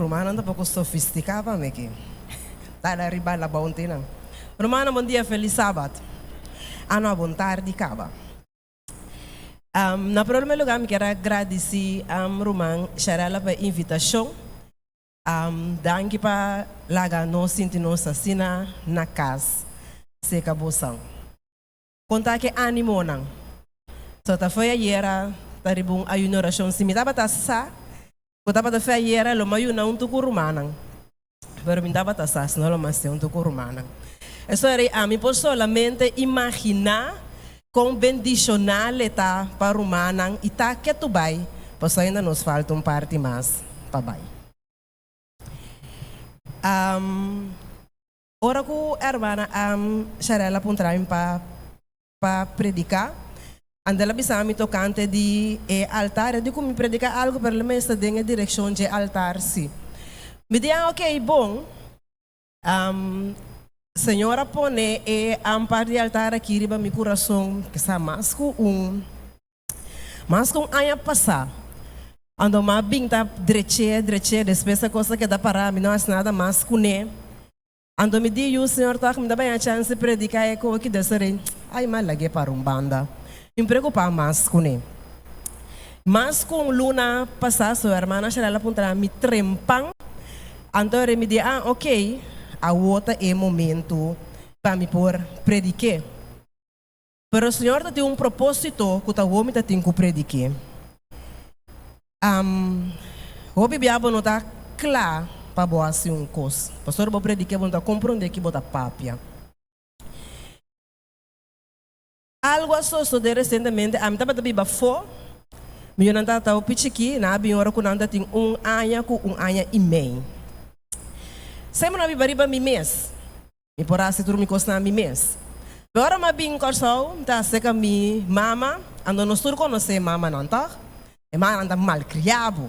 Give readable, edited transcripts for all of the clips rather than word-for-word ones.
Rumannan ta poko sofistiká pa mi aki. Ta la riba la bounty nan. Rumannan bon dia felis sabat. Ano bon tardi kaba. Na prome lugar mi kier a gradisi ruman Sharella pa e invitashon. Danki pa laga nos sinti nos asina na kas seka bosan. Konta ke animonan. So ta foi ayera ta riba un ayuno orashon. Si mi tabata sa ku tabata foi ayera lo mi a yuna huntu ku rumannan. Pero mi tabata sa si no lo mi a hasi huntu ku rumannan. Eso era ami por solamente imaginá kon bendishoná le ta pa rumannan i ta ketu bai pasobra ainda nos falta un parti mas pa bai. Ora ku hermana Sharel a puntra mi pa pa prediká, anto el a bisa mi tokante di e altar. E di ku mi prediká algu, pero lo mester den e direkshon dje altar sí. Mi di, ah, okey, bon. Señor a pone e par di altar aki riba mi kurason kisá mas ku un mas ku un aña pasá. Anto mi a bin ta drech'é, drech'é, despues e kos a keda pará, mi no hasi nada mas kuné. Anto mi di, Yu, Señor, tòg mi ta baña chèns di prediká e koki desorei. Ai, mi a lag'é para un banda. Mi preokupá mas kuné. Mas ku un luna pasá, su hermana Sharel a puntra mi trempan. Anto e mi di, Ah, okey, awor ta e momentu pa mi por predik'é. Pero Señor ta tin un propósito ku ta hopi ta tin ku predik'é. Hopi bia bo no ta kla pa bo hasi un kos. Pasobra bo predik'é bo no ta komprondé ki bo ta papia. Algu a sosodé resientemente, ami tabata biba afó, mi yunan tabata hopi chikí, nan a bin ora ku nan ta tin un aña ku un aña i mei. Semper nan a biba riba mi mes. Mi por hasi tur mi kosnan mi mes. Pero ora mi a bin Kòrsou, mi ta aserka mi mama, anto nos tur konosé mamanan, tòg? E mamanan ta malkriá bo.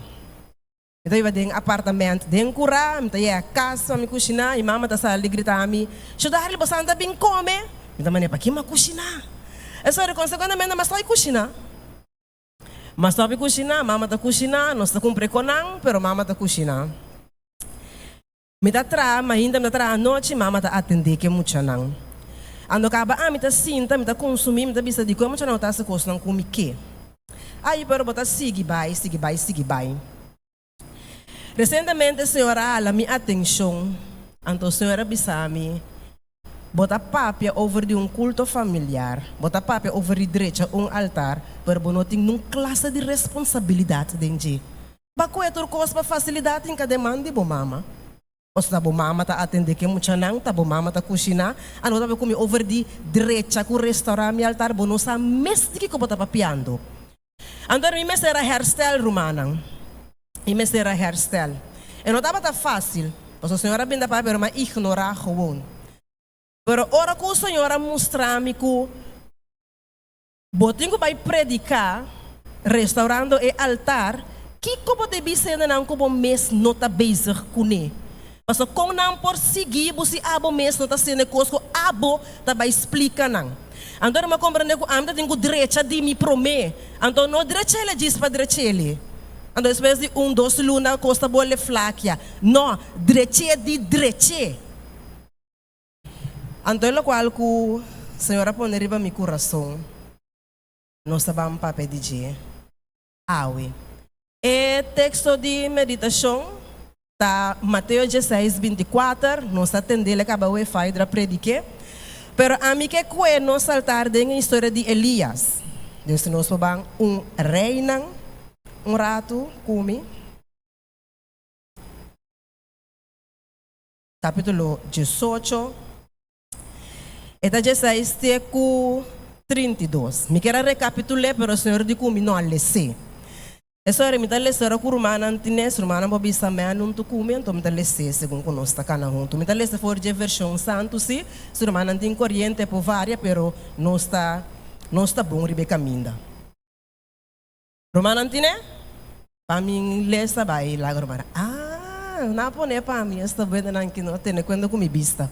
Mi ta biba den apartamènt den kurá, mi ta yega kas pa mi kushiná, mi mama ta sali grita mi, Shudarli, bo san ta bin kome? Mi ta manera, Paki mi a kushiná? Esei konsekuentemente mi a stòp kushiná. Mi a stòp kushiná, mama ta kushiná, nos ta kumpra e konan, pero mama ta kushiná. Mi ta traha mainta, mi ta traha anochi, mama ta atendé ku e muchanan. Ando kaba ami ta sinta, mi ta konsumí, mi ta bisa dikon e muchanan no ta hasi kosnan ku mi ke. Ai, pero bo ta sigui bai, sigui bai, sigui bai. Resientemente Señor a hala mi atenshon, anto Señor a bisa mi, Bo ta papia over di un kulto familiar, bo ta papia over di drecha un altar, pero bo no tin nun klase di responsabilidat den dje. Ba kue tur kos pa fasilidat tin ka deman di bo mama. Pasobra ta bo mama ta atendé ke muchanan, ta bo mama ta kushiná, anto bo ta papia ku mi over di drecha ku restaurá mi altar, bo no sa mes di kiko bo ta papiando. Anto mi mester a herstel, rumannan. Mi mester a herstel. E no tabata fásil, pasobra Señor a binda papia, pero mi a ignorá gewoon. Pero ora ku Señor a mustra mi ku. Bo tin ku bai prediká restaurando e altar, kiko bo debí sende nan ku bo mes no ta bezig kuné? Pasobra kon nan por sigui bo si abo mes no ta sende kos ku abo ta bai splika nan? Anto mi a komprendé ku ami ta tin ku drecha di mi promé, anto no drech'el djis pa drech'el. Anto despues di un dos luna kos ta bolbe flakia. No, drech'é di drech'é. Anto e lokual ku Señor a pone riba mi kurason, nos ta ban papia di dje awe. E teksto di meditashon ta Mateo dieseis, binti kuater, nos a tendel e kaba awe Faidra predik'é, pero ami ke kue nos saltar den e historia di Elias. Dus nos por ban un reinan un ratu ku mi. Capítulo 18, e ta 16 te ku 32. Mi kier a rekapitul'é, pero Señor di ku mi no a les'é. Esora mi ta lesa ora ku rumannan tin es, rumannan por bisa mi a nuntu ku mi, anto mi ta les'é segun ku nos ta kana huntu. Mi ta lesa for dje vershon santu sí, si rumannan tin koriente por varia, pero nos ta nos ta bon riba e kaminda. Rumannan tine? Pa mi lesa bai laga rumannan. Ah, nan a pone pa mi esta buenanan ki no tene kuenta ku mi bista.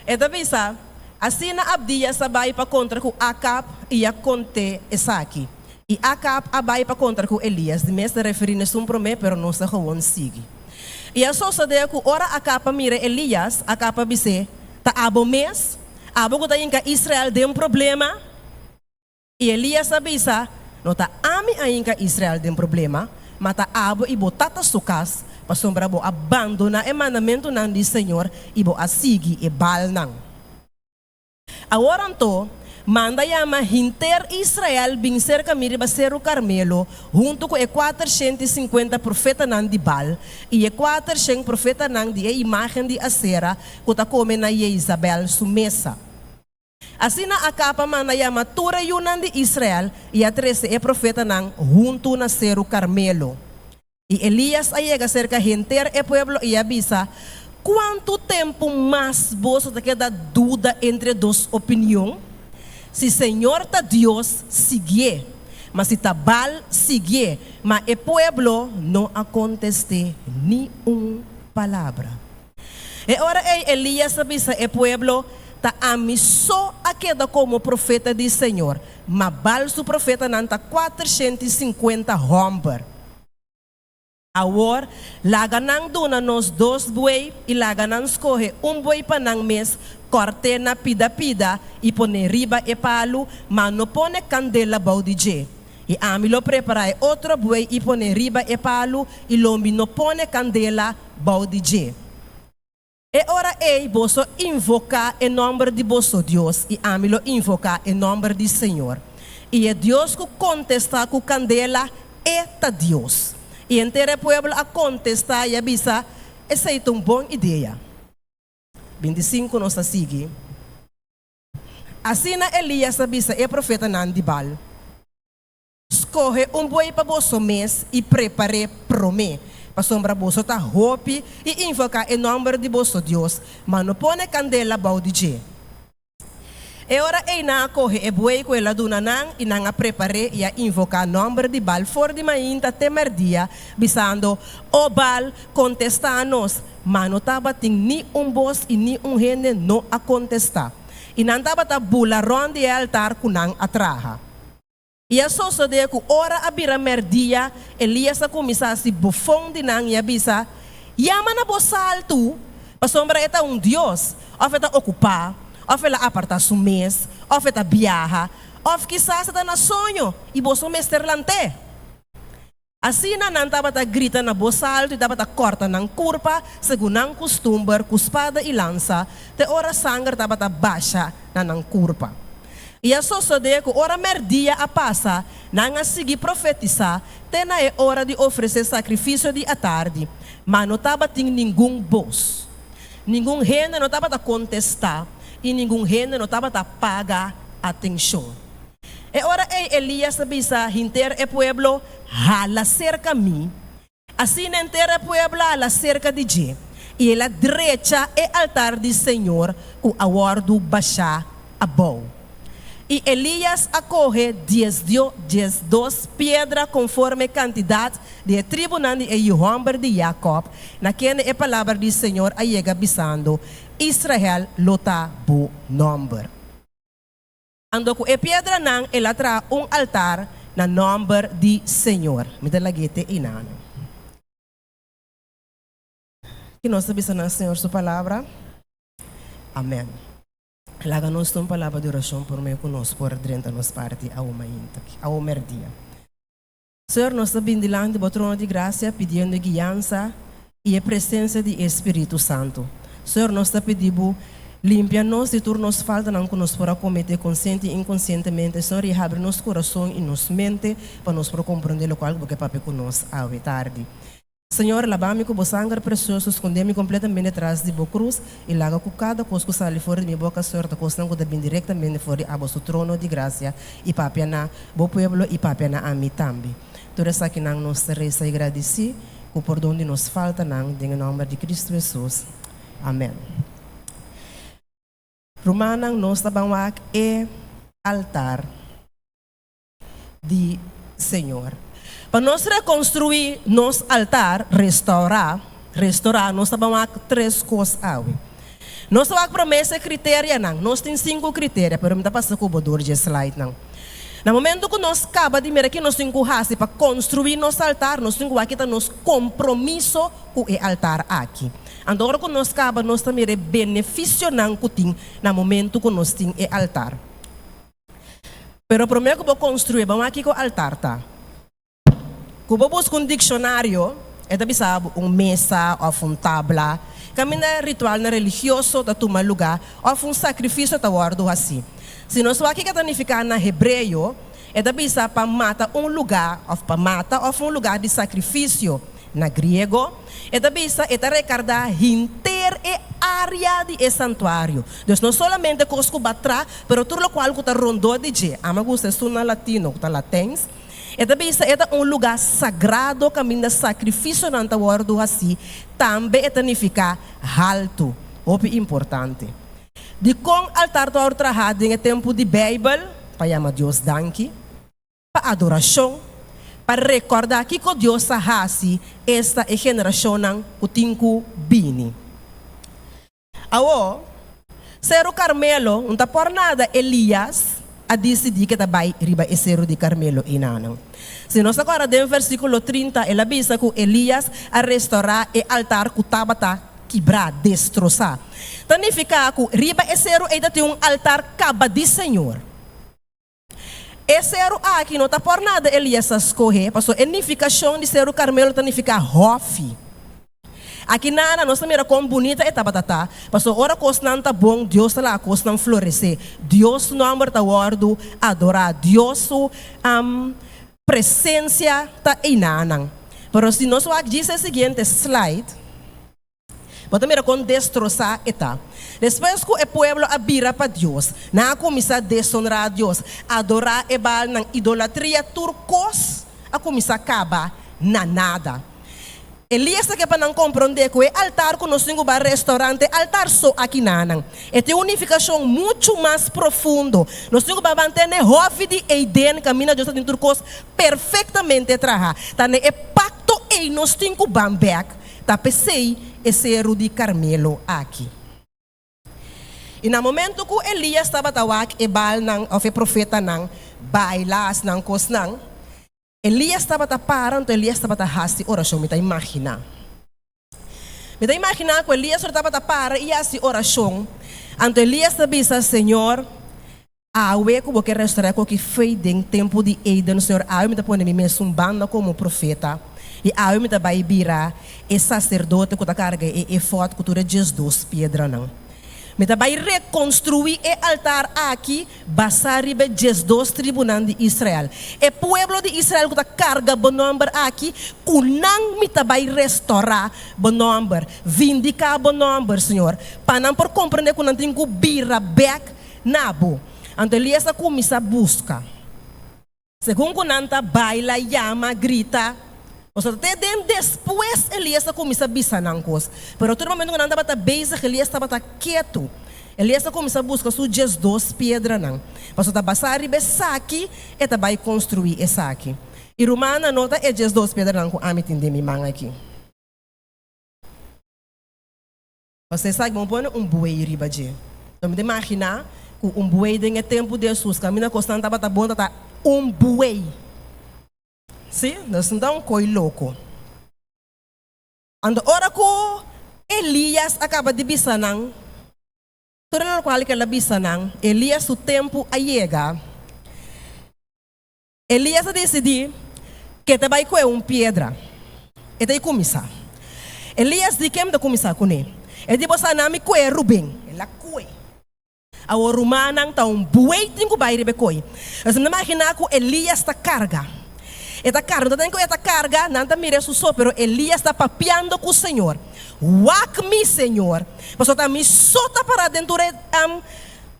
E ta bisa, Asina Abdias a bai pa kontra ku Akab i a kont'é esaki. I Akab a bai pa kontra ku Elias. Di mes ta referí na esun promé, pero nos ta gewoon sigui. I a sosodé ku ora Akab a mira Elias, Akab a bis'é, Ta abo mes? Abo ku ta hinka Israel den problema? I Elias a bisa, No ta ami a hinka Israel den problema, ma ta abo i bo tata su kas, pasobra bo a bandoná e mandamentunan di señor i bo a sigui e Baalnan. Awor anto, manda yama henter Israel bin serka mi riba Seru Karmelo, huntu ku e 450 profetanan di Baal i e 400 profetanan di e imágen di Asera ku ta kome na Yeizabel su mesa. Asina Akab a manda yama tur e yunan di Israel i a trese e profetanan huntu na Seru Karmelo. I Elías a yega serka henter e pueblo i a bisa, Kuantu tempu mas boso ta keda duda entre dos opinion? Si señor ta Dios, siguié, ma si ta Baal, siguié. Ma e pueblo no a kontest'é ni un palabra. E ora ei Elías a bisa e pueblo, Ta ami so a keda komo profeta di señor, ma Baal su profetanan ta 450 hòmber. Awor, laga nan duna nos dos buey i laga nan skohe un buey pa nan mes, kòrt'é na pida pida i pon'é riba e palu, ma no pone kandela bou di dje. I ami lo prepará e otro buey i pon'é riba e palu i lo mi no pone kandela bou di dje. E ora ei boso invoká e nòmber di boso dios, i ami lo invoká e nòmber di señor. I e Dios ku kontestá ku kandela, e ta Dios. I henter e pueblo a kontestá i a bisa, Esei ta un bon idea. 25 nos ta sigui. Asina Elías a bisa e profetanan di Baal. Skohe un buey pa boso mes i prepar'é promé, pasobra boso ta hopi i invoká e nòmber di boso dios, ma no pone kandela bou di dje. E ora ei nan a kohe e buey ku el a duna nan i nan a prepar'é i a invoká nòmber di Baal for di mainta te mèrdia, bisando, O Baal, kontestá nos! Ma no tabatin ni un bos i ni un hende no a kontestá. I nan tabata bula rònt di e altar ku nan a traha. I a sosodé ku ora a bira mèrdia, Elías a kuminsá hasi bofon di nan i a bisa, Yama na bo saltu, pasobra e ta un dios, òf e ta okupá, òf el a apartá su mes, òf e ta biaha, òf kisas e ta na soño, i boso mester lant'é. Asina nan tabata grita na bos altu i tabata kòrta nan kurpa segun nan kustumber ku spada i lansa, te ora sanger tabata basha na nan kurpa. I a sosodé ku ora mèrdia a pasa, nan a sigui profetisá te na e ora di ofresé sakrifisio di atardi, ma no tabatin ningun bos. Ningun hende no tabata kontestá i ningun hende no tabata paga atenshon. E ora ei Elías a bisa henter e pueblo, Hala serka mi. Asina henter e pueblo a hala serka di dje, i el a drecha e altar di señor ku a wòrdu bashá abou. I Elías a kohe 12 piedra konforme kantidat di e tribunan di e yu hòmber di Jakòb, na kende e palabra di señor a yega bisando, Israel lo ta bo nòmber. Anto ku e piedranan el a traha un altar na nòmber di señor. Mi ta lag'é te einan. Ki nos ta bisa na Señor su palabra? Amèn. Laga nos ta un palabra di orashon promé ku nos por drenta nos parti awo mainta, awo mèrdia. Señor, nos ta bin dilanti bo trono di gracia pidiendo e guiansa y e presencia di e Spiritu Santo. Señor, nos ta pidi bo limpia nos di tur nos faltanan cu nos por a comete consciente y inconcientemente, Señor, y habri nos corazon y nos mente pa nos por comprende locual cu bo ke papia cu nos awe tardi. Señor, laba mi ku bo sanger presioso, skondé mi kompletamente tras di bo krus, i laga ku kada kos ku sali for di mi boka, Señor, ta kosnan ku ta bin direktamente for di abo su trono di grasia, i papia na bo pueblo i papia na ami tambe. Tur esakinan nos ta resa i gradisí ku pordon di nos faltanan, den e nòmber di Kristu Hesus. Amèn. Rumannan, nos ta ban wak e altar. Di Señor. Pa nos rekonstruí nos altar, restourá, restorá, nos ta ban wak tres kos awe. Nos ta wak promé e kriterianan. Nos tin sinku kriteria, pero mi ta pasa ku bo dor dje slide-nan. Na momento ku nos kaba di mira ki nos tin ku hasi pa konstruí nos altar, nos tin ku wak kita nos kompromiso ku e altar aki. Anto ora ku nos kaba nos ta mira e benefisionan ku tin na momento ku nos tin e altar. Pero promé ku bo konstruí, ban wak kiko altar ta. Ku bo buska un dikshonario, e ta bisa bo un mesa òf un tabla kaminda ritualnan religioso ta tuma lugá òf un sakrifisio ta wòrdu hasí. Si nos wak kiko ta nifiká na hebreo, e ta bisa pa mata un lugá òf pa mata òf un lugá di sakrifisio. Na griego, e ta bisa e ta rekardá henter e área di e santuario. Dus no solamente kos ku batra, pero tur lokual ku ta rondó di dje. Ama gusta esun na latino ku ta latèns. E ta bisa e ta un lugá sagrado kaminda sakrifisionan ta wòrdu hasí, tambe e ta nifiká haltu. Hopi importante. Dikon altar ta wòrdu trahá den e tempu di Beibel? Pa yama Dios danki, pa adorashon, pa rekòrdá kiko Dios a hasi esta e generashonnan ku tin ku bini. Awor, Seru Karmelo un ta por nada Elias a disidí ke ta bai riba e Seru di Karmelo einanan. Si nos ta kòrda den versíkulo 30 el a bisa ku Elias a restourá e altar ku tabata kibrá, destrosá. Ta nifiká ku riba e seru ei ta tin un altar kaba di Señor. E seru aki no ta por nada Elias a skohe, pasobra e nifikashon di Seru Karmelo ta nifiká hòfi. Aki nana nos ta mira kon bunita e tabata ta, pasobra ora kosnan ta bon, Dios ta laga kosnan floresé. Dios su nòmber ta wòrdu adorá, Dios su presensia ta einanan. Pero si nos wak djis e siguiente slide. Bo ta mira kon destrosá e ta. Despues ku e pueblo a bira pa Dios, nan a kuminsá desonrá Dios, adorá e Baalnan, idolatria, tur kos a kuminsá kaba na nada. Elias ta ke pa nan komprondé ku e altar ku nos tin ku bai restaurante, e altar so aki na nan. E tin un nifikashon muchu mas profundo. Nos tin ku bai mantene hòfi di Eden kaminda Dios ta tin tur kos perfektamente trahá. Ta na e pakto ei nos tin ku ban bèk. Ta p'esei e seru di Karmelo aki. I na momento ku Elias tabata wak e Baalnan òf e profetanan baila asnan kosnan, Elias tabata para, anto Elias tabata hasi orashon. Mi ta imaginá. Mi ta imaginá ku Elias lo tabata para i hasi orashon, anto Elias ta bisa, Señor, Awe ku bo ke restorá koki fe den tempu di Eden, Señor, awe mi ta pone mi mes un banda komo profeta, i awe mi ta bai bira e saserdote ku ta karga e efòd ku tur e 12 piedranan. Mi ta bai rekonstruí e altar aki basá riba e 12 tribunan di Israel. E pueblo di Israel ku ta karga bo nòmber aki, ku nan mi ta bai restorá bo nòmber, vindiká bo nòmber, Señor, pa nan por komprendé ku nan tin ku bira bèk Na bo. Anto Elias a kuminsá buska. Segun ku nan ta baila, yama, grita, pasobra te den despues Elias a kuminsá bisa nan kos. Pero tur momentu ku nan tabata bezig, Elias tabata ketu. Elias a kuminsá buska su 12 piedranan, pasobra ta basá riba esaki e ta bai konstruí esaki. I rumannan, no ta e 12 piedranan ku ami tin den mi man aki. Pasobra esaki bo pone un buey riba dje. Enton mi ta imaginá ku un buey den e tempu di Hesus, kaminda kosnan tabata bon, tabata un buey. Sí, nos no ta un koi loko. Anto ora ku Elias a kaba di bisa nan tur lokual ku el a bisa nan, Elias su tempu a yega. Elias a disidí ku e ta bai kue un piedra. E ta i kuminsá. Elias di, Ken mi ta kuminsá kuné? E di, Bo sa na mi kue Ruben. El a kue. Awor rumannan, ta un buey tin ku bai riba e koi. Nos ta imaginá ku Elias ta karga. E ta karga. No ta den ku e ta karga, nan ta mira su so, pero Elias ta papiando ku Señor. Wak mi, Señor, pasobra ta mi so ta pará den tur e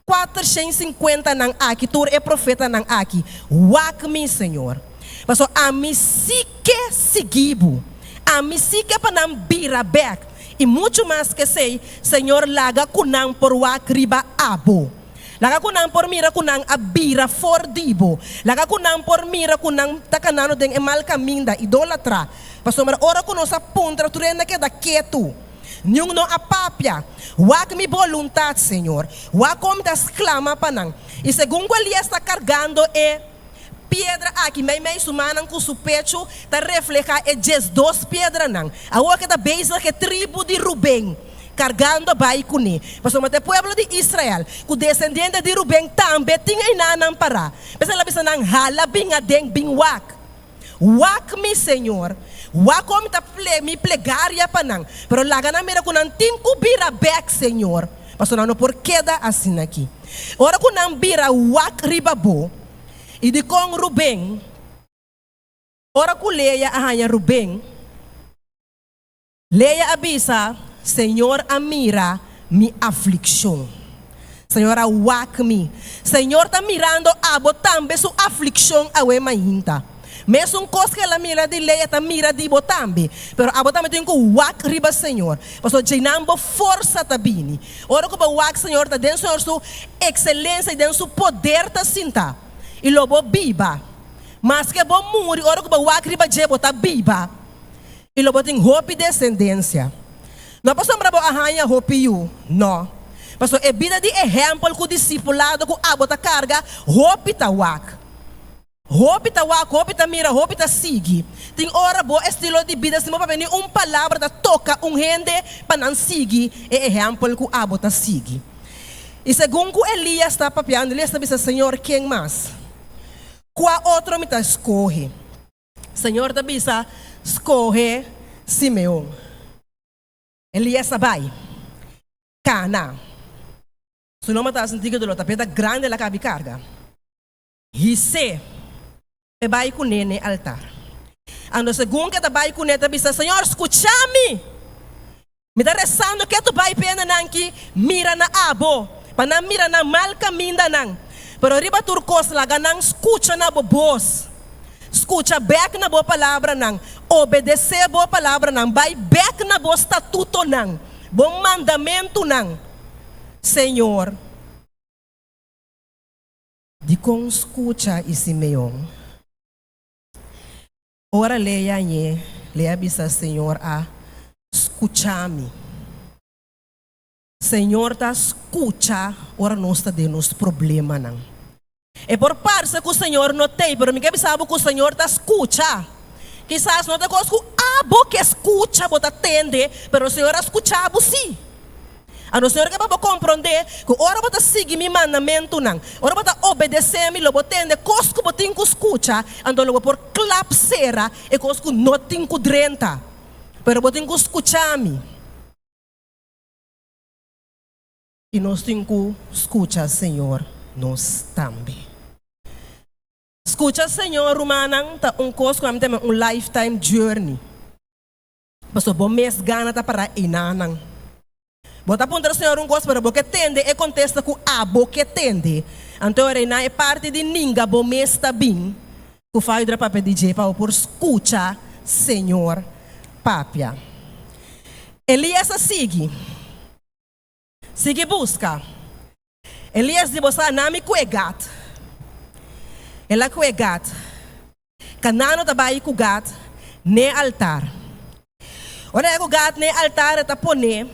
450 nan aki, tur e profetanan aki, wak mi, Señor, pasobra ami sí ke sigui bo, ami sí ke pa nan bira bèk, i muchu mas ke esei, Señor, laga ku nan por wak riba abo, laga ku nan por mira ku nan a bira for di bo, laga ku nan por mira ku nan ta kanando den e mal kaminda, idólatra, pasobra ora ku nos a puntra tur hende a keda ketu. Niun no a papia. Wak mi boluntat, Señor. Wak kon mi ta sklama pa nan. I segun ku Elias ta kargando e. piedra aki meimei su mannan ku su pechu ta reflehá e 12 piedranan. Awor ku e ta bezig e tribu di Ruben kargando bai kuné. Pasobra ta e pueblo di Israel ku desendiente di Ruben tambe tin einanan pará. P'esei el a bisa nan, Hala bin aden, bin wak. Wak mi, Señor, wak kon mi ta mi plegaria pa nan, pero laga nan mira ku nan tin ku bira bèk, Señor, pasobra nan no por keda asin'aki. Ora ku nan bira wak riba bo, i dikon Ruben? Ora ku Lea a haña Ruben, Lea a bisa, Señor a mira mi aflikshon. Señor a wak mi. Señor ta mirando abo tambe su aflikshon awe mainta. Mesun kos ku el a mira di Lea ta mira di bo tambe. Pero abo tambe tin ku wak riba Señor, pasobra djeinan bo forsa ta bini. Ora ku bo wak Señor ta den Señor su ekselensia i den su poder ta sinta, i lo bo biba. Maske bo muri, ora ku bo wak riba dje bo ta biba. I lo bo tin hopi desendensia. No pasobra bo a haña hopi yu, no. Pasobra e bida di ehèmpel ku disipulado ku abo ta karga, hopi ta wak. Hopi ta wak, hopi ta mira, hopi ta sigui. Tin ora bo estilo di bida sin bo papia ni un palabra ta toka un hende pa nan sigui e ehèmpel ku abo ta sigui. I segun ku Elias ta papiando, Elias ta bisa, Señor, ken mas? Kua otro mi ta skohe? Señor ta bisa, Skohe Simeon. Elias a bai kana. Su nomber ta sinti ku dolor, ta peda grandi el a kabi karga. His'é p'e bai kuné n'e altar. Anto segun ku e ta bai kuné ta bisa, Señor, skucha mi! Mi ta resando ke tu bai p'e nan ki mira na abo, pa nan mira nan mal kamindanan. Pero riba tur kos laga nan skucha na bo bos. Skucha bèk na bo palabranan, obedesé bo palabranan, bai bèk na bo statutonan, bo mandamentunan, Señor. Dikon skucha i Simeon? Ora Lea ñe, Lea bisa, Señor a skucha mi. Señor ta skucha ora nos ta den nos problemanan. E por parse ku Señor no t'ei, pero mi ke bisa bo ku Señor ta skucha. Kisas no ta kos ku abo ke skucha bo ta tende, pero Señor a skucha bo sí. Anto Señor ke pa bo komprondé ku ora bo ta sigui mi mandamentunan, ora bo ta obedesé mi, lo bo tende kos ku bo tin ku skucha, anto lo bo por klap sera e kos ku no tin ku drenta. Pero bo tin ku skucha mi. I nos tin ku skucha Señor nos tambe. Skucha Señor, rumannan, ta un kos ku ami ta yama un lifetime journey. Pasobra bo mes gana ta para einanan. Bo ta puntra Señor un kos, pero bo ke tende e kontesta ku abo ke tende. Anto e reina e parti di ninga bo mes ta bin ku Faidra papia di dje pa bo por skucha Señor papia. Elias a sigui. Sigui buska. Elias di, Bo sa na mi ku e gat. El a ku e gat. Kanano ta bai ku gat n'e altar. Ora el a ku gat n'e altar, e ta pon'é.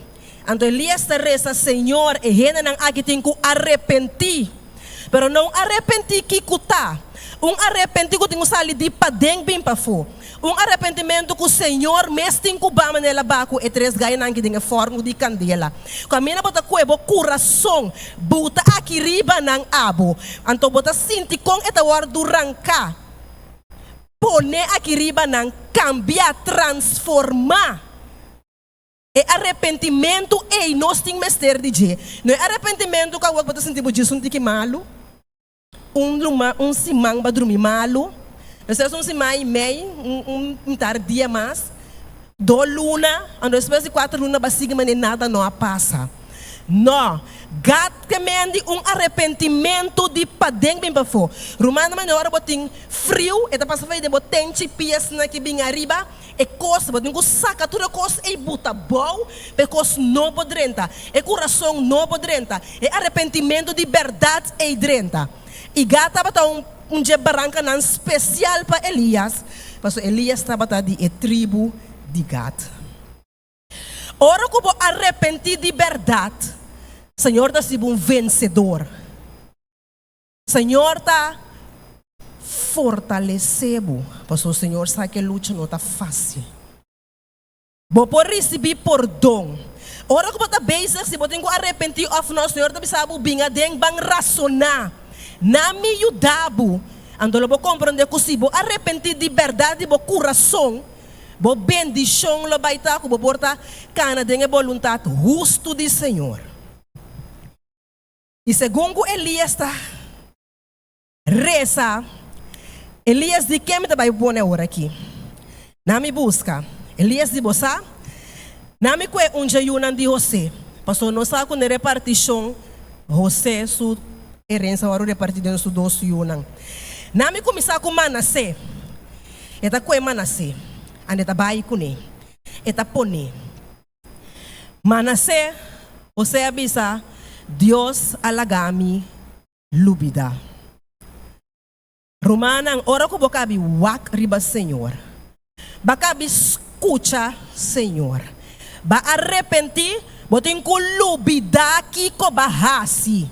Anto Elias ta resa, Señor, e hendenan aki tin ku arepentí. Pero no un arepentí kiku ta. Un arepentí ku tin ku sali di paden bin pafó. Un arepentimentu ku Señor mes tin ku ba manera el a ba ku e tres gainan aki den e fòrnu di kandela. Kaminda bo ta kue bo kurason buta aki riba nan abo, anto bo ta sinti kon e ta wòrdu ranká. Pone aki riba nan, kambia, transformá. E arepentimentu ei nos tin mester di dje. No e arepentimentu ku awor bo ta sinti bo djis un tiki malu. Un luma, un siman ba drumi malu, despues un siman i mei, un un mitar dia mas, do luna, anto despues di kuater luna ba sigui manera nada no a pasa. No, God ke mendi un arepentimentu di paden bin pafó. Rumannan manera ora bo tin friu, e ta pasa for den bo tenchi piesnan ki bin ariba, E kos, bo tin ku saka tur e kos ei buta bou pa e kos nobo drenta, e kurason nobo drenta, e arepentimentu di bèrdat ei drenta. I Gad tabata un un dje barankanan spesial pa Elias, pasobra Elias tabata di e tribu di Gad. Ora ku bo arepentí di bèrdat, Señor ta hasi bo un vensedor. Señor ta. fortalesé bo, pasobra Señor sa ku e lucha no ta fásil. Bo por risibí pordon. Ora ku bo ta bezig si bo tin ku arepentí òf no, Señor ta bisa bo, Bin aden, ban rasoná. Na mi yuda bo. Anto lo bo komprondé ku si bo arepentí di bèrdat di bo kurason, bo bendishon lo bai ta ku bo por ta kana den e boluntat hustu di Señor. I segun ku Elías ta resa, Elías di, Ken mi ta bai pone awor aki? Na mi buska. Elías di, Bo sa? Na mi kue un dje yunan di José, pasobra nos sa ku na e repartishon José su herensia a wòrdu repartí den su dos yunan. Na mi kuminsá ku Manasé. E ta kue Manasé, anda e ta bai kuné, e ta pon'é. Manasé, José a bisa, Dios a laga mi lubidá. Rumannan, ora ku bo kabi wak riba Señor, ba kabi skucha Señor, ba arepentí, bo tin ku lubidá kiko ba hasi.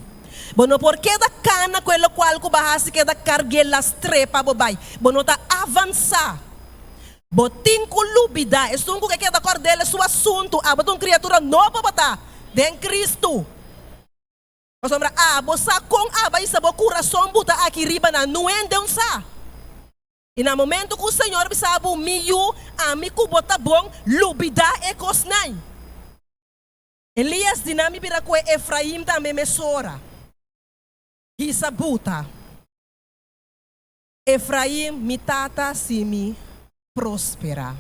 Bo no por keda kana ku e lokual ku ba hasi keda karg'é lastr'é pa bo bai. Bo no ta avansá. Bo tin ku lubidá. Esun ku ke keda kòrd'el e su asuntu. Abo ta un kriatura nobo bo ta den Kristu. Pasobra abo sa kon aba i sa bo kurason buta aki riba na nu hende un sa. I na momento ku Señor bisa bo, Mi yu, ami ku bo ta bon, lubidá e kosnan. Elias di nan mi bira ku e Efraim tambe mesora. Hisa buta. Efraim, mi tata, si mi prosperá.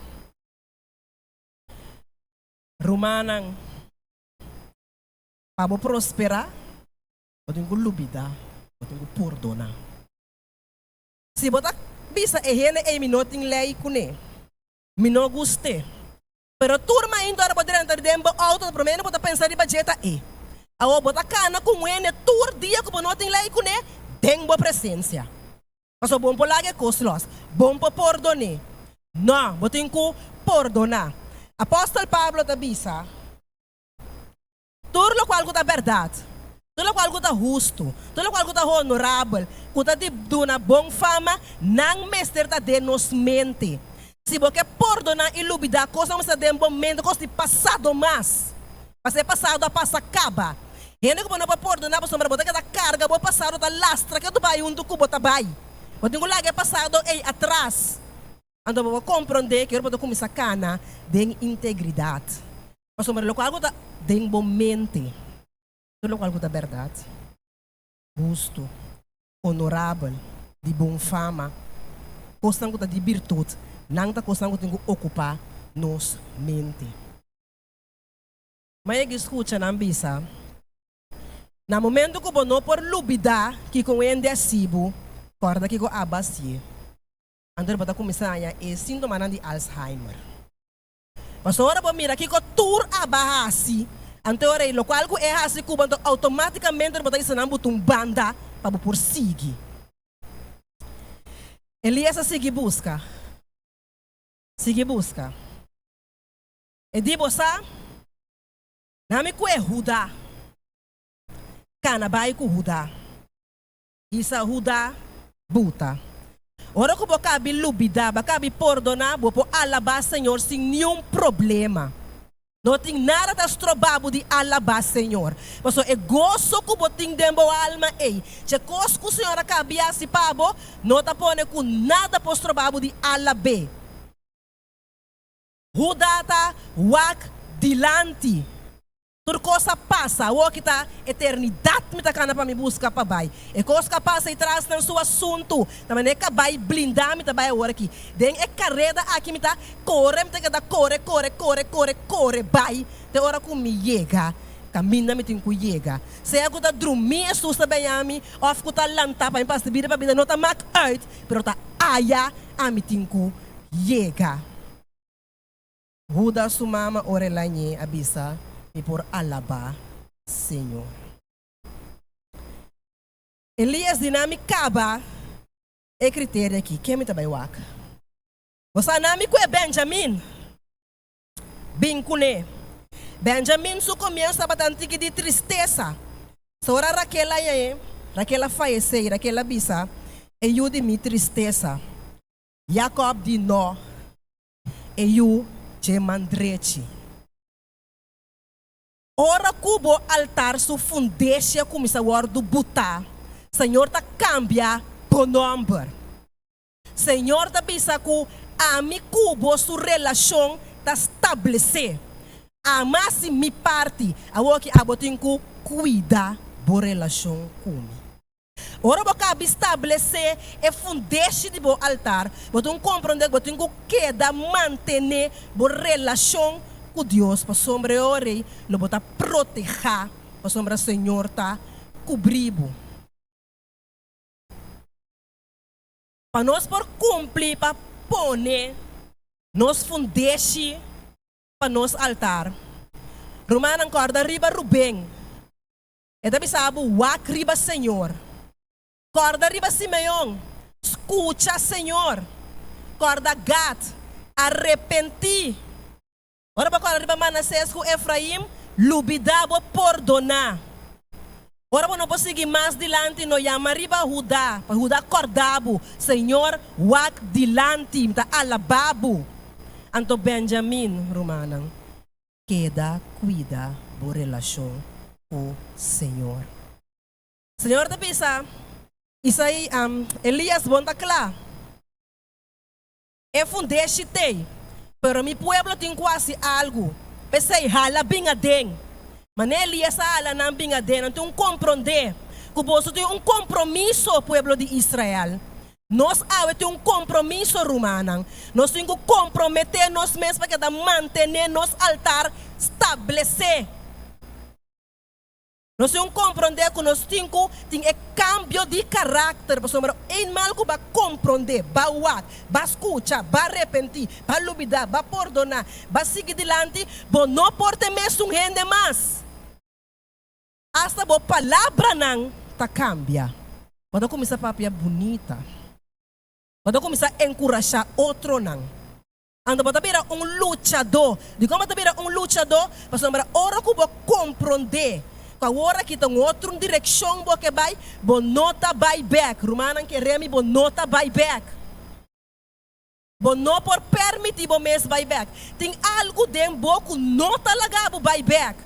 Rumannan. Pa bo prosperá, bo tin ku lubidá, bo tin ku pordoná. Si bo ta bisa e hende ei mi no tin lei kuné, mi no gust'é, pero tur mainta ora bo drenta den bo outo ta promé bo ta pensa riba dje ta e. Awor bo ta kana ku un hende tur dia ku bo no tin lei kuné den bo presensia. Pasobra bo no por laga e kos lòs, bo no por pordon'é. Nò, bo tin ku pordoná. Apòstel Pablo ta bisa. Tur lokual ku ta bèrdat, tur lokual ku ta hustu, tur lokual ku ta honorabel, ku ta di duna bon fama, nan mester ta den nos mente. Si bo ke pordoná i lubidá kosnan ku mester ta den bo mente, kos di pasado mas, pasobra e pasado a pasa kaba. Hende ku bo no por pordoná pasobra bo ta keda karga bo pasado ta lastra ke tu bai huntu ku bo ta bai. Bo tin ku laga e pasado ei atras. Anto bo por komprondé ke ora bo ta kuminsá kana den integridat. Pasobra lokual ku ta den bo mente, tur lokual ku ta bèrdat, hustu, onorabel, di bon fama, kosnan ku ta di birtut, nan ta kosnan ku tin ku okupá nos mente. Ma yega i skucha nan bisa, Na momento ku bo no por lubidá kiko un hende a hasi bo, kòrda kiko abo a hasié. Anto bo ta kuminsá haña e síntomanan di Alzheimer. Pasobra ora bo mira kiko tur a ba hasi, anto e ora ei lokual ku e hasi ku bo, anto outomátikamente bo ta bisa nan bo ta un banda pa bo por sigui. Elias a sigui buska, sigui buska. E di, Bo sa, na mi ku e Huda, kana bai ku Huda. Isa Huda buta. Ora ku bo kabi lubidá, bo kabi pordoná, bo por alabá Señor sin niun problema. No tin nada ta strobá bo di alabá Señor. Pasobra e goso ku bo tin den bo alma ei, dje kos ku Señor a kabi hasi pa bo, no ta pone ku nada por strobá bo di alab'é. Huda ta wak dilanti. Tur kos a pasa, awor ki ta eternidat mi ta kana pa mi buska pa bai. E kos ku a pasa ei tras nan su asuntu, ta manera e kabai blindá mi ta bai awor aki. Den e kareda aki mi ta kore, mi ta keda kore, kore, kore, kore, kore bai te ora ku mi yega kaminda mi tin ku yega. Sea ku ta drumí Hesus ta bèña mi òf ku ta lantá pa mi pasa di bida pa bida no ta mak uit, pero ta aya ami tin ku yega. Huda su mama ora el a ñe a bisa, Mi por alabá Señor. Elías di nan, Mi kaba e kriterio aki, ken mi ta bai wak? Bo sa nan mi ku e Benjamin. Bin kuné. Benjamin su komienso tabata un tiki di tristesa. So ora Raquel a ñe, Raquel a fayesé i Raquel a bisa, E yu di mi tristesa. Jakòb di, Nò, e yu dje man drechi. Ora ku bo altar su fundeshi a kuminsá wòrdu butá, Señor ta kambia bo nòmber. Señor ta bisa ku ami ku bo su relashon ta stablesé. Ami hasi mi parti, awoki abo tin ku kuida bo relashon ku mi. Ora bo kabi stablesé e fundeshi di bo altar, bo tin ku komprondé ku bo tin ku keda mantené bo relashon ku Dios, pasobra e ora ei lo bo ta protehá, pasobra Señor ta kubrí bo. Pa nos por kumpli pa pone nos fundeshi pa nos altar, rumannan kòrda riba Ruben. E ta bisa bo, Wak riba Señor. Kòrda riba Simeon, Skucha Señor. Kòrda Gad, Arepentí. Ora bo kòrda riba Manasés ku Efraim, lubidá bo pordoná. Ora bo no por sigui mas dilanti, no yama riba Hudá, pa Hudá kòrda bo, Señor, wak dilanti, mi ta alabá bo. Anto Benjamin, rumannan. Keda kuida bo relashon ku Señor. Señor ta bisa Isaí, Elías, bon ta kla. E fundeshi t'ei, pero mi pueblo tin ku hasi algu. P'esei, hala bin aden. Manera Elías a hala nan bin aden, nan tin un komprondé ku boso tin un kompromiso, pueblo di Israel. Nos awe tin un kompromiso, rumannan. Nos tin ku komprometé nos mes pa keda mantené nos altar stablesé. Nos tin un komprondé ku nos tin ku tin e kambio di karakter, pasobra eenmaal ku bo a komprondé, bo a wak, bo a skucha, bo a repentí, bo a lubidá, bo a pordoná, bo a sigui dilanti, bo no por ta e mesun hende mas. Asta bo palabranan ta kambia. Bo ta kuminsá papia bunita. Bo ta kuminsá enkurashá otronan. Anto bo ta bira un luchadó. Dikon bo ta bira un luchadó? Pasobra ora ku bo komprondé ku awor aki ta un otro direkshon bo ke bai, bo no ta bai bèk. Rumannan kere mi, bo no ta bai bèk. Bo no por permití bo mes bai bèk. Tin algu den bo ku no ta laga bo bai bèk.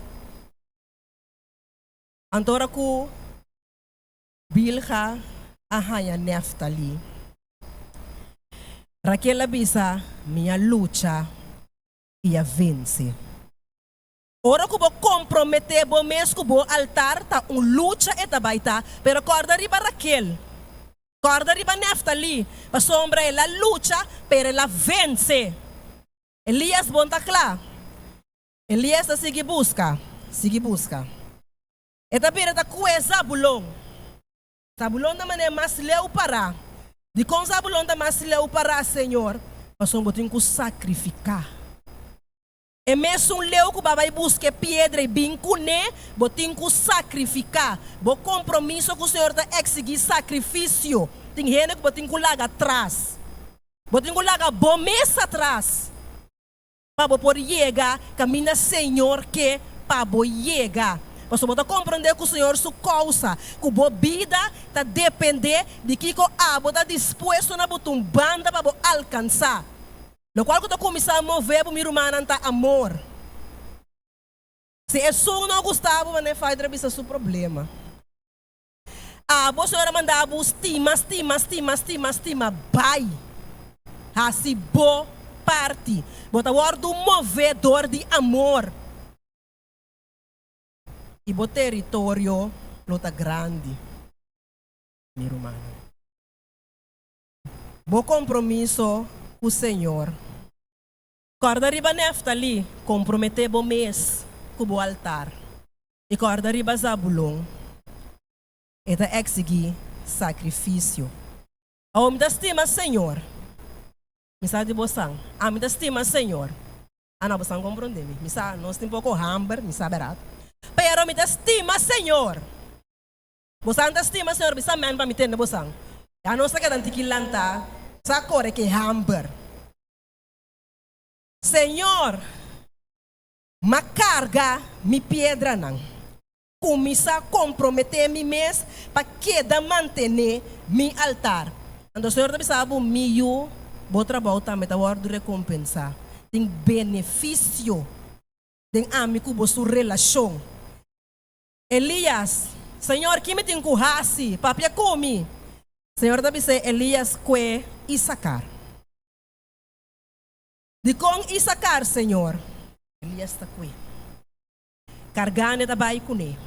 Anto ora ku Bilha a haña Nèftali, Rakel a bisa, Mi a lucha i a vense. Ora ku bo komprometé bo mes ku bo altar, ta un lucha e ta bai ta. Pero kòrda riba Rakel, kòrda riba Nèftali, pasobra el a lucha, pero el a vense. Elías bon ta kla. Elías ta sigui buska, sigui buska. E ta bira ta kue Zabulon. Zabulon ta manera mas leu pará. Dikon Zabulon ta mas leu pará, Señor? Pasobra bo tin ku sakrifiká. E mesun leu ku bo a bai buska e piedra i bin kuné, bo tin ku sakrifiká. Bo kompromiso ku Señor ta eksigí sakrifisio. Tin hende ku bo tin ku laga atras. Bo tin ku laga bo mes atras. Pa bo por yega kaminda Señor ke pa bo yega. Pasobra bo ta komprondé ku Señor su kousa ku bo bida ta dependé di kiko abo ta dispuesto na bo tun banda pa bo alkansá. Lokual ku ta kuminsá move bo, mi rumannan, ta amor. Si esun no gusta bo, manera Faidra a bisa su problema. Abo Señor a manda bo stima, stima, stima, stima, stima, bai. Hasi bo parti. Bo ta wòrdu mové dor di amor. I bo teritorio lo ta grandi, mi rumannan. Bo kompromiso ku Señor. Kòrda riba Nèftali, komprometé bo mes ku bo altar. I kòrda riba Zabulon, e ta eksigí sakrifisio. Awor mi ta stima Señor. Mi sa di bosan, ami ta stima Señor. Ana bosan komprondé mi. Mi sa nos tin poko hamber, mi sa bèrdat. Pero mi ta stima Señor. Bosan ta stima Señor? Bisa amèn pa mi tende bosan. Ya nos ta keda un tiki lantá, sa kore ku e hamber. Señor! M'a karga mi piedranan. Kuminsá komprometé mi mes pa keda mantené mi altar. Anto Señor ta bisa bo, Mi yu, bo trabou tambe ta wòrdu rekompensá. Tin benefisio den ami ku bo su relashon. Elías, Señor, ki mi tin ku hasi? Papia ku mi. Señor ta bis'é, Elías, kue Isakar. Dikon Isakar, Señor? Elías ta kue. Kargane ta bai kuné.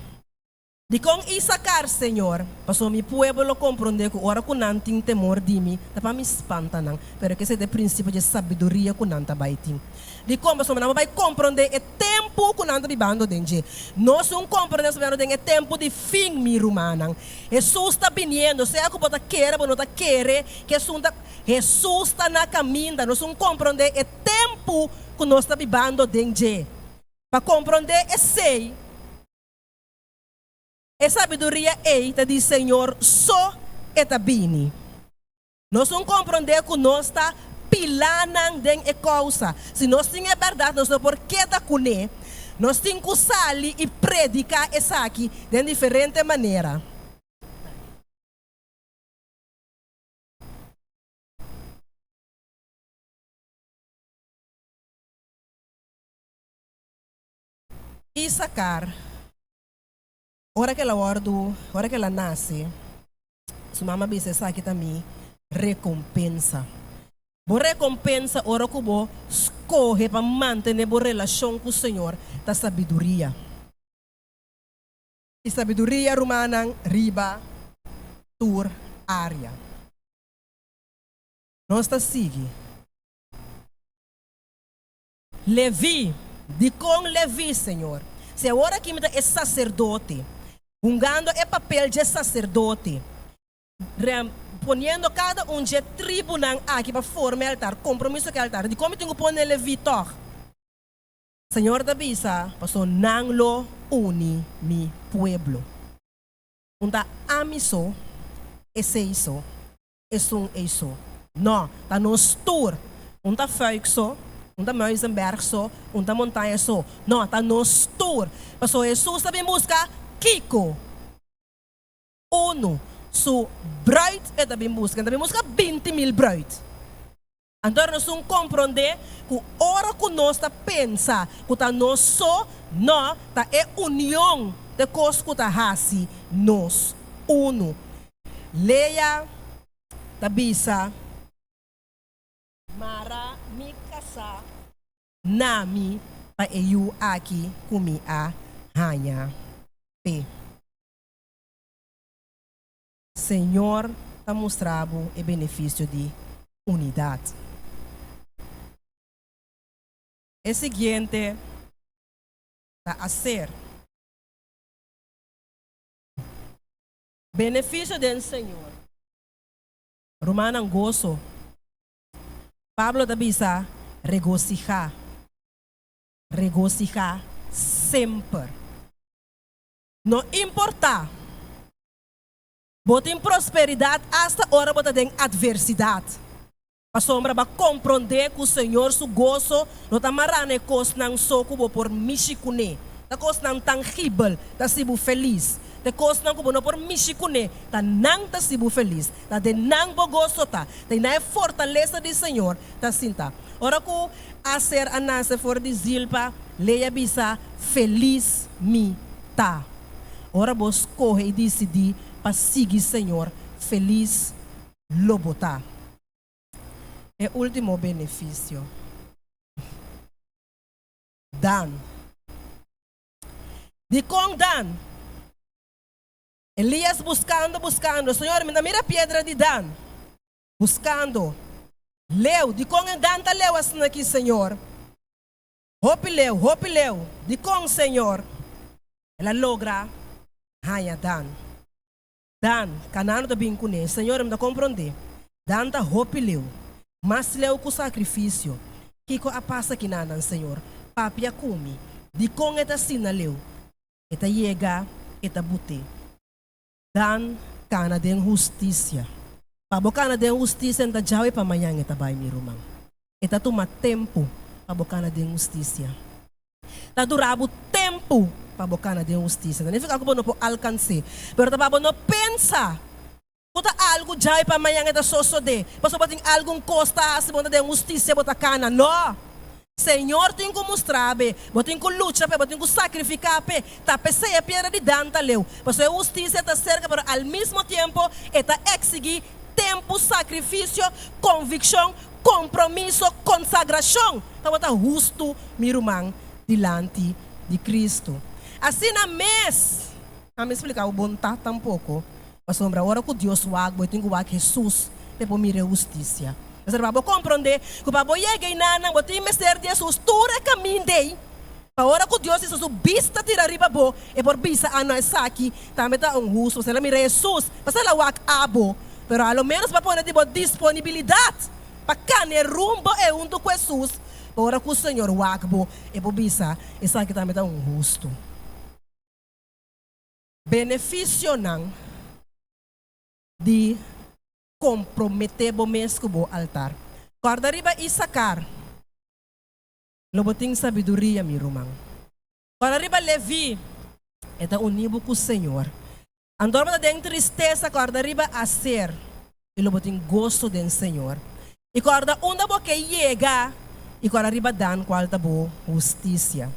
Dikon Isakar, Señor? Pasobra mi pueblo lo komprondé ku ora ku nan tin temor di mi, ta pa mi spanta nan. Pero esei ta e prinsipio dje sabiduria ku nan ta bai tin. Dikon? Pasobra nan bo bai komprondé e tempu ku nan ta bibando den dje. Nos un komprondé nos ta bibando den e tempu di fin, mi rumannan. Hesus ta biniendo, sea ku bo ta kere bo no ta kere ku esun ta, Hesus ta na kaminda. Nos un komprondé e tempu ku nos ta bibando den dje. Pa komprondé esei, E sabiduria ei ta di Señor so e ta bini. Nos un komprondé ku nos ta pilánan den e kousa. Si nos tin e bèrdat nos no por keda kuné. Nos tin ku sali i prediká esaki den diferente manera. Isakar. Ora ku el a wòrdu, ora ku el a nase, su mama a bisa, Esaki ta mi rekompensa. Bo rekompensa ora ku bo skohe pa mantené bo relashon ku Señor ta sabiduria. I sabiduria, rumannan, riba tur área. Nos ta sigui. Leví, Dikon Leví, Señor? Si awor aki mi ta e saserdote, hungando e papel dje saserdote, poniendo kada un dje tribunan aki pa forma e altar, kompromiso ku e altar, dikon mi tin ku pone Leví tòg? Señor ta bisa, Pasobra nan lo uni mi pueblo. Un ta ami so, esei so. Esun ei so. No, ta nos tur. Un ta Fuik so, un ta Muizenberg so, un ta Montaña so. No, ta nos tur. Pasobra Hesus ta bin buska kiko? Unu. Su bruid e ta bin buska. E ta bin buska 20.000 bruid. Anto nos un komprondé ku ora ku nos ta pensa ku ta nos so, no, ta e union ta e kos ku ta hasi nos unu. Lea ta bisa. Mara mi kasá na mi pa e yu aki ku mi a haña p'e. Señor ta mustra bo e benefisio di unidat. E siguiente ta Aser. Benefisio den Señor. Rumannan goso. Pablo ta bisa, Regosihá. Regosihá semper. No importá. Bo tin prosperidat asta ora bo ta den atversidat, pasobra bo a komprondé ku Señor su goso no ta mará na e kosnan so ku bo por mishi kuné, ta kosnan tangibel ta hasi bo felis, ta e kosnan ku bo no por mishi kuné ta nan ta hasi bo felis, ta den nan bo goso ta, ta na e fortalesa di Señor ta sinta. Ora ku Aser a nase for di Zilpa, Lea bisa, Felis mi ta. Ora bo skohe i disidí pa sigui Señor, felis lo bo ta. E último benefisio. Dan. Dikon Dan? Elias buskando, buskando, Señor, mi ta mira piedra di Dan. Buskando. Leu. Dikon e Dan ta leu asina aki, Señor? Hopi leu, hopi leu. Dikon, Señor? El a logra haña Dan. Dan, Kanaan ta bin kuné. Señor, mi ta komprondé. Dan ta hopi leu. Mas leu ku sakrifisio. Kiko a pasa kinanan, Señor? Papia ku mi. Dikon e ta asina leu? E ta yega, e ta but'é. Dan kana den hustisia. Pa bo kana den hustisia no ta djawe pa mañan e ta bai, mi ruman. E ta tuma tempu pa bo kana den hustisia. Ta dura bo tempu pa bo kana den hustisia. Ta nifiká ku bo no por alkans'é, pero ta pa bo no pensa. Ku ta algu djai pa mañan e ta sosodé, pasobra bo tin algun kos ta hasi, bo ta den hustisia, bo ta kana. No! Señor tin ku mustra be, bo tin ku lucha p'e, bo tin ku sakrifiká p'e. Ta p'esei e piedra di Dan ta leu, pasobra e hustisia ta serka, pero al mismo tiempo e ta eksigí tempu, sakrifisio, konvikshon, kompromiso, konsagrashon pa bo ta hustu, mi ruman, dilanti di Kristu. Asina mes, ami splika bo bon ta tampoko. Pasobra ora ku Dios wak bo, e tin ku wak Hesus p'e por mira e hustisia. Pasobra pa bo komprondé ku pa bo yega einanan, bo tin mester di Hesus tur e kaminda ei, pa ora ku Dios hisa su bista tira riba bo, e por bisa, A no, esaki tambe ta un hustu. Pasobra el a mira Hesus, pasobra el a wak abo. Pero a lo ménos bo a pone di bo disponibilidat pa kane rumbo ei huntu ku Hesus, pa ora ku Señor wak bo, e por bisa, Esaki tambe ta un hustu. Benefisionan di komprometé bo mes ku bo altar. Kòrda riba Isakar, lo bo tin sabiduria, mi ruman. Kòrda riba Leví, e ta uní bo ku Señor. Anto ora bo ta den tristesa, kòrda riba Aser, i lo bo tin goso den Señor. I kòrda unda bo ke yega, i kòrda riba Dan kual ta bo hustisia.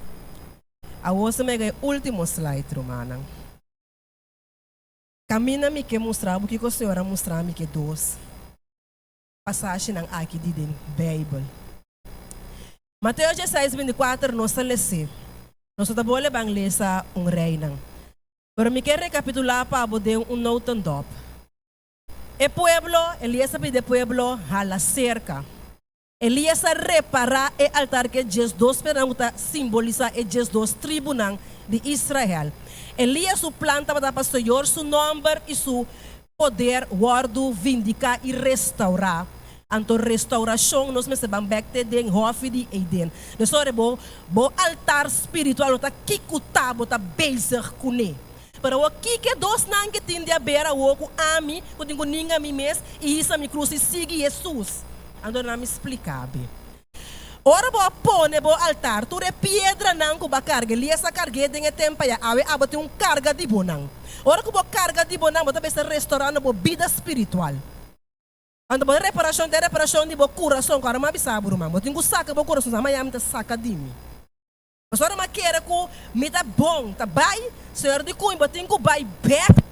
Awor se mega e último slide, rumannan. Kaminda mi ke mustra bo kiko Señor a mustra mi ke dos pasashinan aki di den Beibel. Mateo dieseis bintikuater nos ta les'é. Nos no ta bole ban lesa un reinan. Pero mi ke rekapitulá pa bo den un notendop. E pueblo, Elías a pidi e pueblo hala serka. Elías a repará e altar ku e 12 piedra ku ta simbolisá e 12 tribunan di Israel. Elías su plan tabata pa Señor su nòmber i su poder wòrdu vindiká i restourá. Anto restourashon nos mester ban bèk te den hòfi di Eden. Dus ora bo bo altar spiritual no ta kiko ta bo ta bezig kuné. Pero awor kiko e dosnan ke tin di aber awor ku ami ku tin ku ninga mi mes i hisa mi krus i sigui Hesus? Anto nan mi splika be. Ora bo a pone bo altar, tur e piedranan ku bo a karga, Elias a karg'é den e tempu ayá, awe abo tin un karga di bonan. Ora ku bo karga di bonan, bo ta mester restorando bo bida spiritual. Anto bo reparashon ta e reparashon di bo kurason. Ku ora mi a bisa bo, ruman, bo tin ku saka bo kurason, sa maya mi ta saka di mi. Pasobra mi a kere ku mi ta bon, ta bai, Señor di ku mi, bo tin ku bai bèk.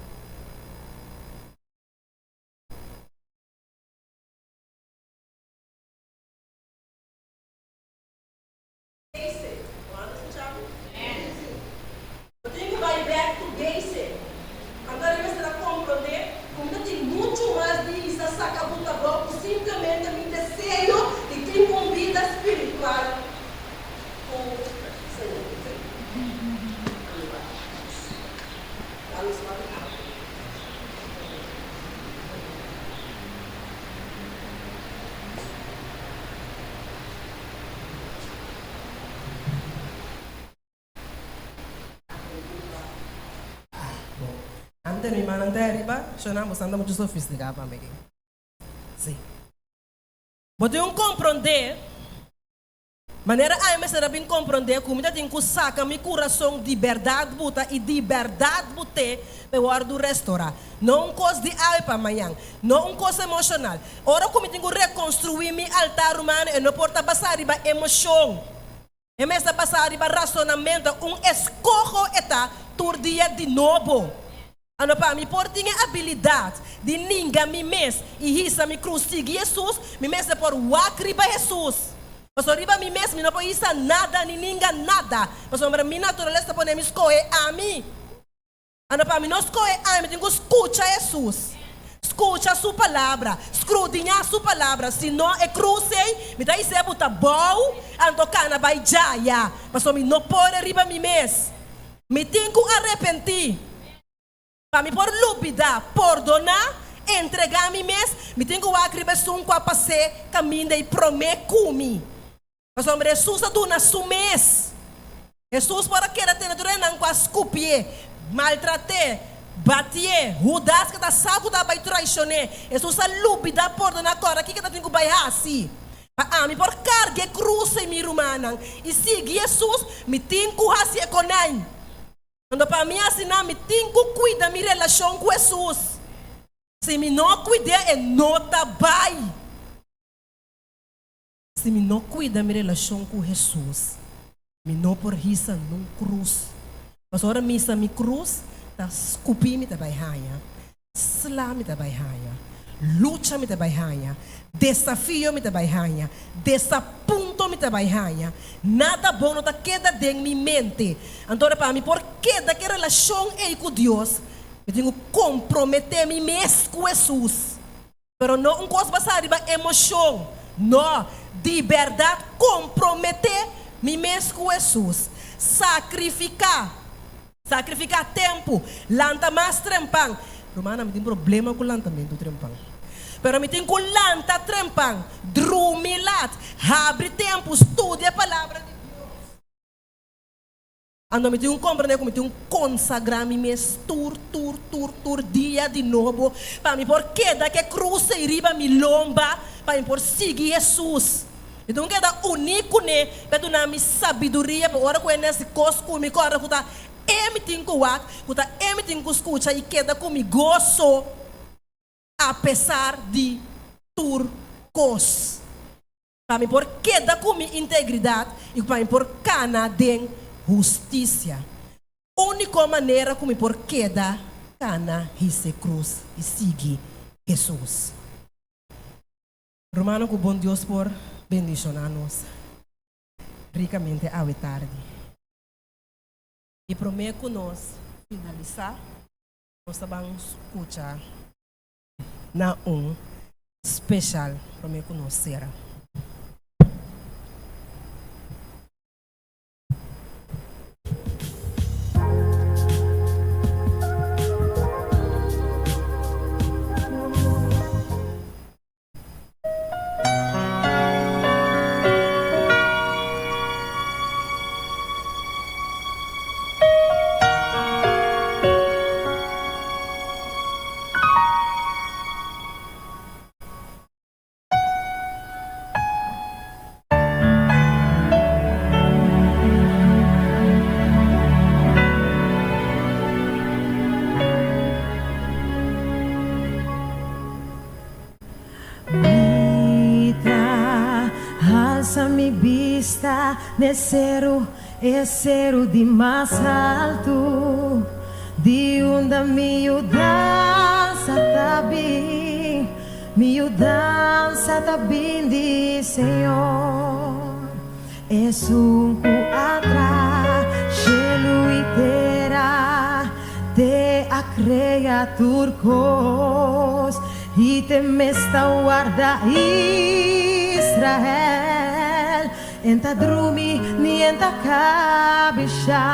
Basic. Bo anda skucha mi? Bo tin ku bai back to basic. Anto e mester a komprondé ku mi ta tin muchu mas di hisa saka buta bou ku simplemente mi deseo di tin un bida spiritual ku Señor. Ami bai. Laat nos wak awe. Ante mi mannan ta ariba, shona bo santa mucho sofisticá pa mi. Sí. Bo tin un komprondé. Manera ai mester a bin komprondé ku mi ta tin ku saka mi kurason di bèrdat buta i di bèrdat but'é pa e wòrdu restorá. No un kos di awe pa mañan, no un kos emoshonal. Ora ku mi tin ku rekonstruí mi altar, rumannan, e no por ta basá riba emoshon. E mester basá riba rasonamentu. Un eskoho e ta tur dia di nobo. Anto pa mi por tin e abilidat di ninga mi mes i hisa mi krus sigui Hesus, mi mester por wak riba Hesus. Pasobra riba mi mes mi no por hisa nada ni ninga nada, pasobra mi naturalesa ta pone mi skohe ami. Anto pa mi no skohe ami, mi tin ku skucha Hesus, skucha su palabra, skrudiñá su palabra, si no e krus ei mi ta his'é buta bou anto kana bai djaya, pasobra mi no por e riba mi mes. Mi tin ku arepentí. Pa mi por lubidá, pordoná, entregá mi mes, mi tin ku wak riba esun ku a pas'é kaminda i promé ku mi. Pasobra Hesus a duna su mes. Hesus por a keda tene tur esnan ku a skupié, maltrat'é, batié, Hudas ku ta sa ku ta bai traishon'é. Hesus a lubidá, pordoná, kòrda kiko e ta tin ku bai hasi. Pa ami por karga e krus ei, mi rumannan, i sigui Hesus, mi tin ku hasi e konèin. Anto pa mi asina, mi tin ku kuida mi relashon ku Hesus. Si mi no kuid'é, e no ta bai. Si mi no kuida mi relashon ku Hesus, mi no por hisa nun krus. Pasobra ora mi hisa mi krus, ta skupí mi ta bai haña, sla mi ta bai haña, lucha mi ta bai haña, desafio mi ta bai haña, desapunto mi ta bai haña. Nada bon no ta keda den mi mente. Anto ora pa mi por keda ku e relashon ei ku Dios, mi tin ku komprometé mi mes ku Hesus. Pero no un kos basá riba emoshon. No, di bèrdat komprometé mi mes ku Hesus. Sakrifiká. Sakrifiká tempu. Lanta mas trempan. Rumannan, mi tin problema ku lantamentu trempan. Pero mi tin ku lanta trempan, drumi lat, habri tempu, studia e Palabra di Dios. Anto mi tin un komprendé ku mi tin un konsagrá mi mes tur, tur, tur, tur dia di nobo pa mi por keda ku e krus ei riba mi lomba pa mi por sigui Hesus. Mi tin un keda uní kuné pa e duna mi sabiduria pa ora ku e nesi kos ku mi kòrda ku ta e mi tin ku wak, ku ta e mi tin ku skucha i keda ku mi goso apesar di tur kos. Pa mi por keda ku mi integridat i pa mi por kana den hustisia. Úniko manera ku mi por keda kana hise krus i sigui Hesus. Rumannan ku bon Dios por bendishoná nos rikamente awe tardi. I promé ku nos finalisá, nos ta ban skucha. Na un special prome cu nos cera. Mi ta halsa mi bista n'e seru, e seru di mas haltu, di unda mi yudansa ta bin, mi yudansa ta bin di Señor, esun ku a traha shelu i tera. Te a krea tur kos i te mes ta warda Israel. En ta drumi ni en ta kabishá.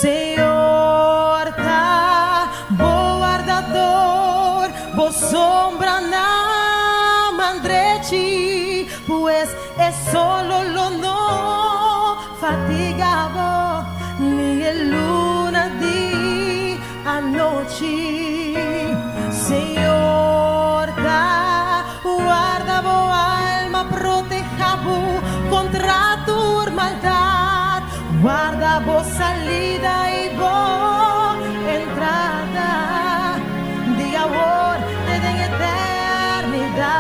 Señor ta bo wardador, bo sombra na man drechi, pues e solo lo no fatiga bo, ni e luna di anochi. Señor ta warda bo alma, proteha bo kontra tur maldat, warda bo salida i bo entrada, di awor te den eternidat.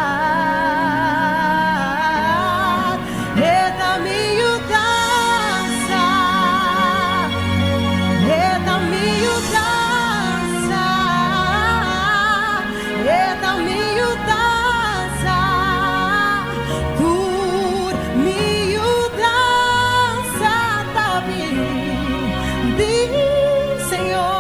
E ta mi yudansa, e ta mi yudansa, e ta mi yudansa, tur mi yudansa ta bin di Señor.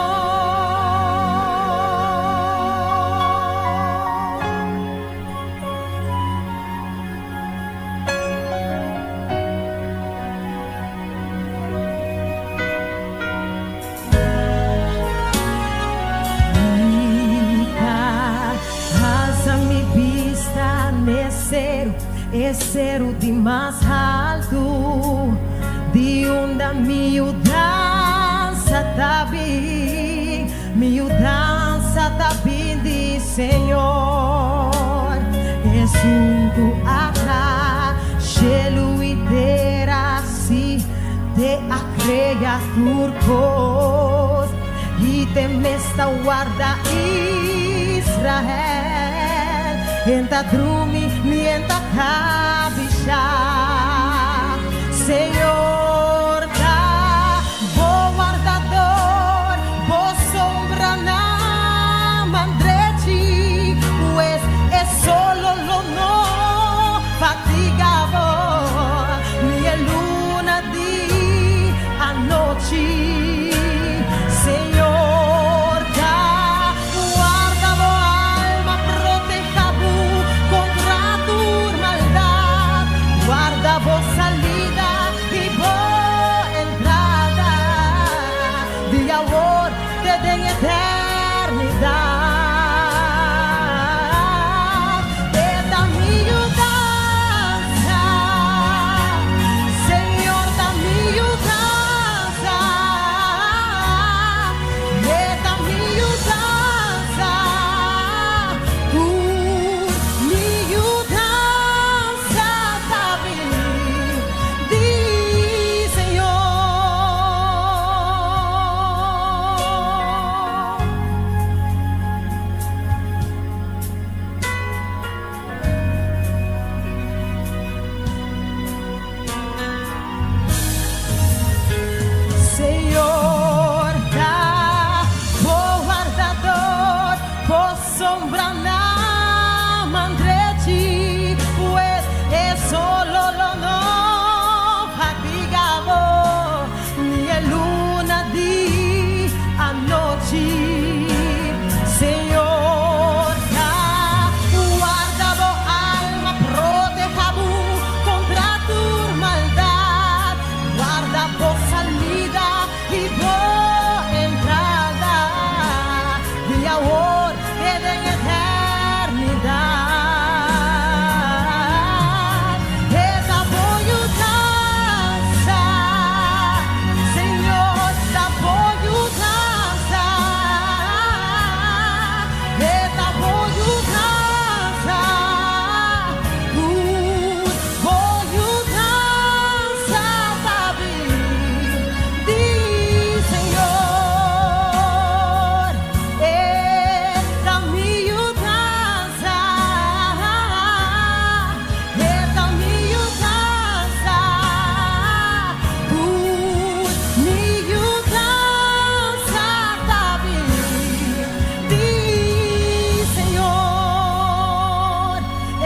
Mi ta alsa mi bista n'e seru, e seru di mas haltu, di unda mi yudansa ta bin, mi yudansa ta bin di Señor, esun ku a traha shelu i tera, sí, te a krea tur kos i te mes ta warda Israel. Israel, E n'ta drumi ni e n'ta kabishá. Señor ta bo wardador, bo sombra na man drechi, pues e solo lo no fatiga bo, ni e luna di anochi. Señor ta warda bo alma, protehá bo kontra tur maldat, warda bo salida i bo entrada, di awor te den eternidat. E ta mi yudansa, Señor ta mi yudansa, E ta mi yudansa, tur mi yudansa ta bin di Señor. Señor ta bo wardador, bo sombra na man drechi, pues e solo lo no fatiga bo, ni e luna di anochi. Señor ta warda bo alma, protehá bo kontra tur maldat, warda bo salida i bo entrada, di awor te den eternidat. E ta bo yudansa, Señor ta bo yudansa, E ta bo yudansa, tur bo yudansa ta bin di Señor. E ta mi yudansa, E ta mi yudansa, tur mi yudansa ta bin di Señor.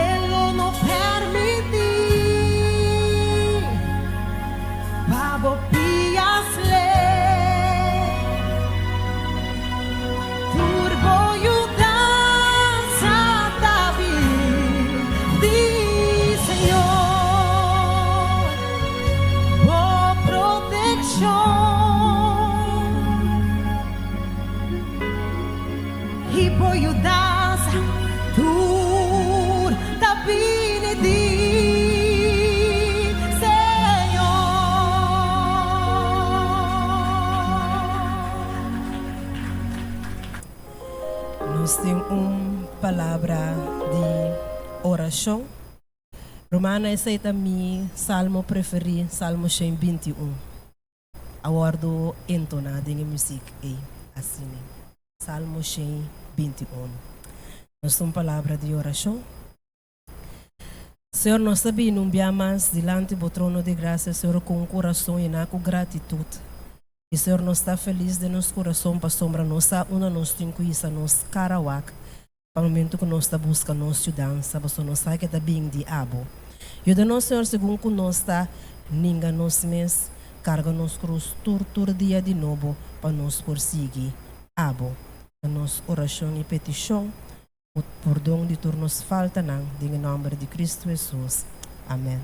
E lo no permití pa bo pia slep. Tur bo yudansa ta bin di Señor. Bo protekshon i bo yudansa tur ta bini di Señor. Nos tin un palabra di orashon. Rumannan, esei ta mi salmo preferí, Salmo 121. A wòrdu entoná den e muzik ei, asina. Salmo 121. Nos tin un palabra di orashon. Señor, nos ta bini un bia mas dilanti bo trono di grasia, Señor, ku un kurason yená ku gratitut. I, Señor, nos ta felis den nos kurason pasobra nos sa unda nos tin ku hisa nos kara wak pa momento ku nos ta buska nos yudansa, pasobra nos sa ke ta bin di abo. Yuda nos, Señor, segun ku nos ta ninga nos mes, karga nos krus tur tur dia di nobo pa nos por sigui abo. Ta nos orashon i petishon ku pordon di tur nos faltanan den e nòmber di Kristu Hesus. Amèn.